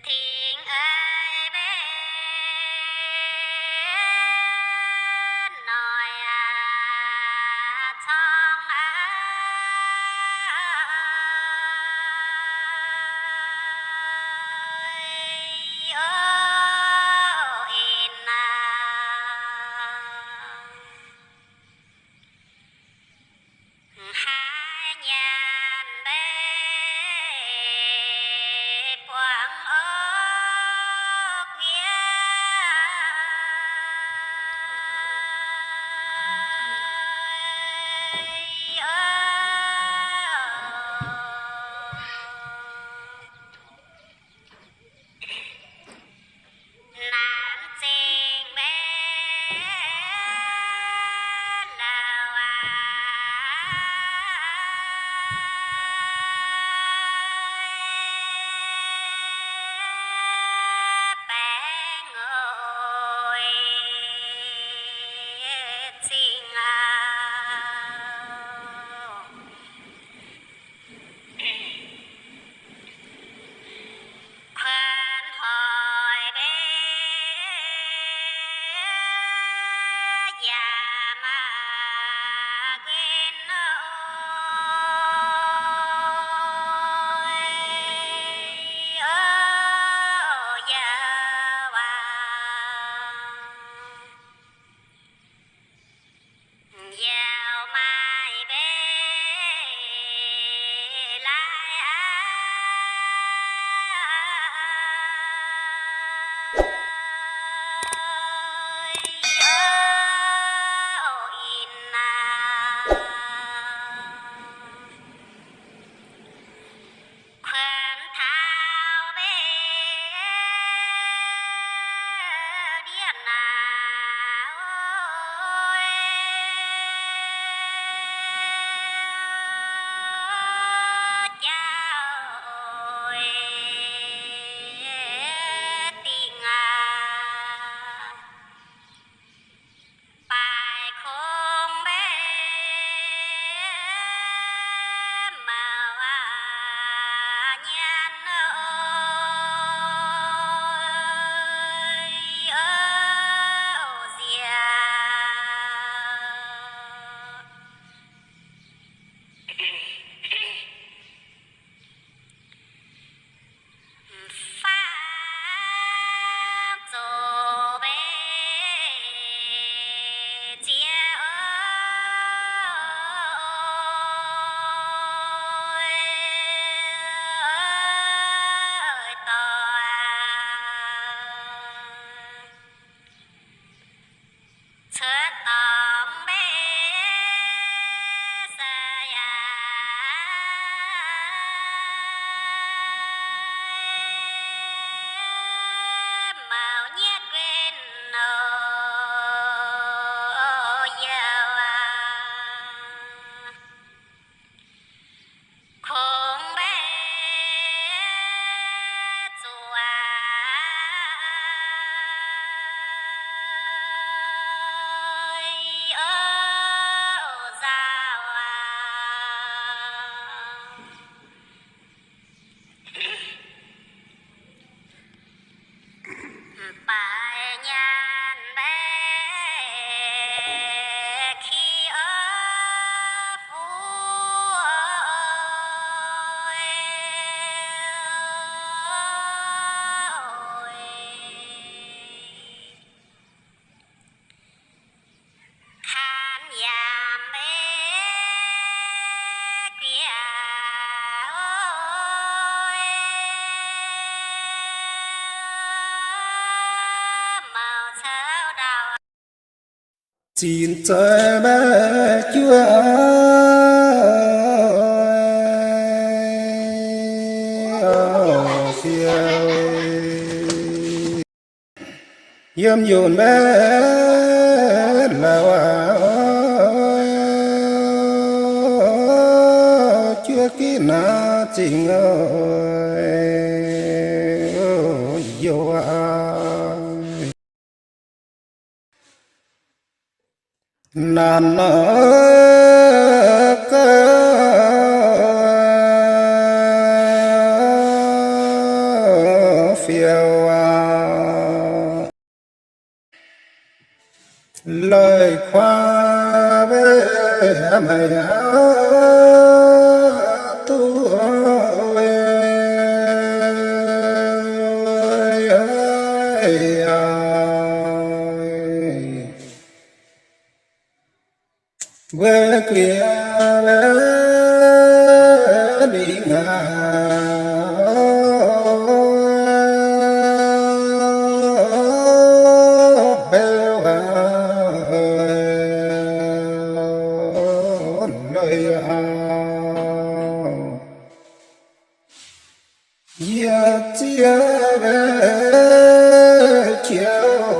Dingc eix mbenc noic aac, corng eix oc, in aac. Haaix nyanc mbenc buangh orv guiev oc. Nanc zingh mbenc lauh aac, baengh oix zingh aac. Kuonx hoic mbenc yaac maiv guen oc, yaac waac. Yaac maaih mbenc laaic aqv, in aac. Kuonx taux mbenc ndiev naaic, jauv oix dingh aac. Baaic kungx mbenc mauc aac nyanc oc, nziex. Faam zoqc mbenc ziex oc, doic aac. Cuotv dorngx mbenc sai aac, mauc nyietv guenv oc, youh aac. Kungx mbenc zuqc aac, oc, nzauh aac. Baaic nyanc mbenc ki orv fuv, kanx yaac mbenc guiex, mauc caux ndau. Zinh zeiz maiv juov siou. Yiem yunc maiv lauh aac, juov gitv naaiv zingh oc, youh aac. Naanc nor gauh fiou aqv. Lorh kuaaiv meih aqv, duqv mbuo guiex lingh aqv. Yie zieqv jienv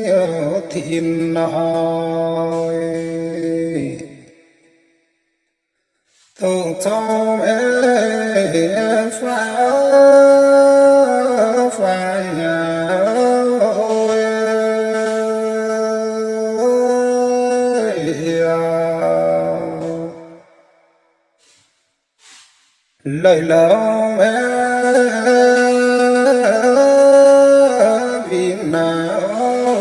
youh tin-hnoi, dongh zorqv meih faaux faaux lorz lorz mingh naaic,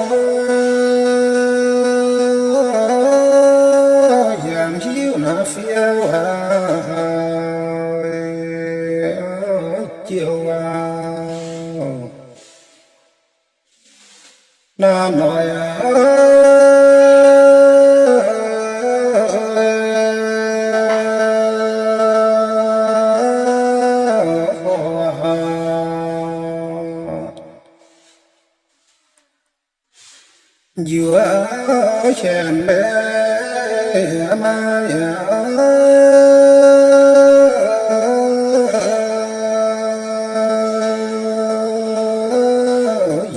yaac hiuv naaiv fiou aqv, jiouv aqv. Naaiv noic aqv. Njuov hienx meih maaih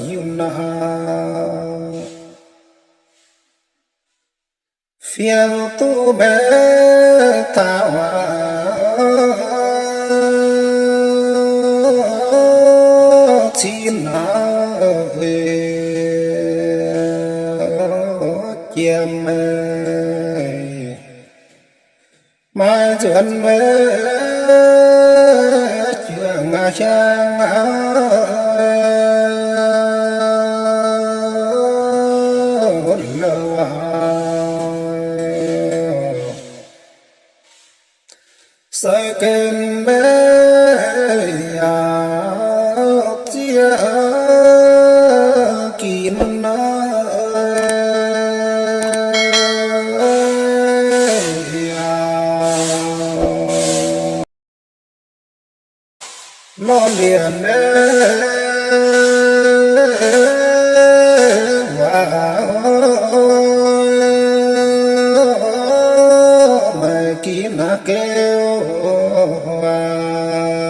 yiem naaiv. Fiou duqv meih taux cin naaiv, jiem meih maiv nzuonx meih juangc hiaang aqv. Louh aac, sai gen meih yaac zieqv ginx naaiv aqv. Lorh lienc meih waac, meih ginx naaiv geu aac.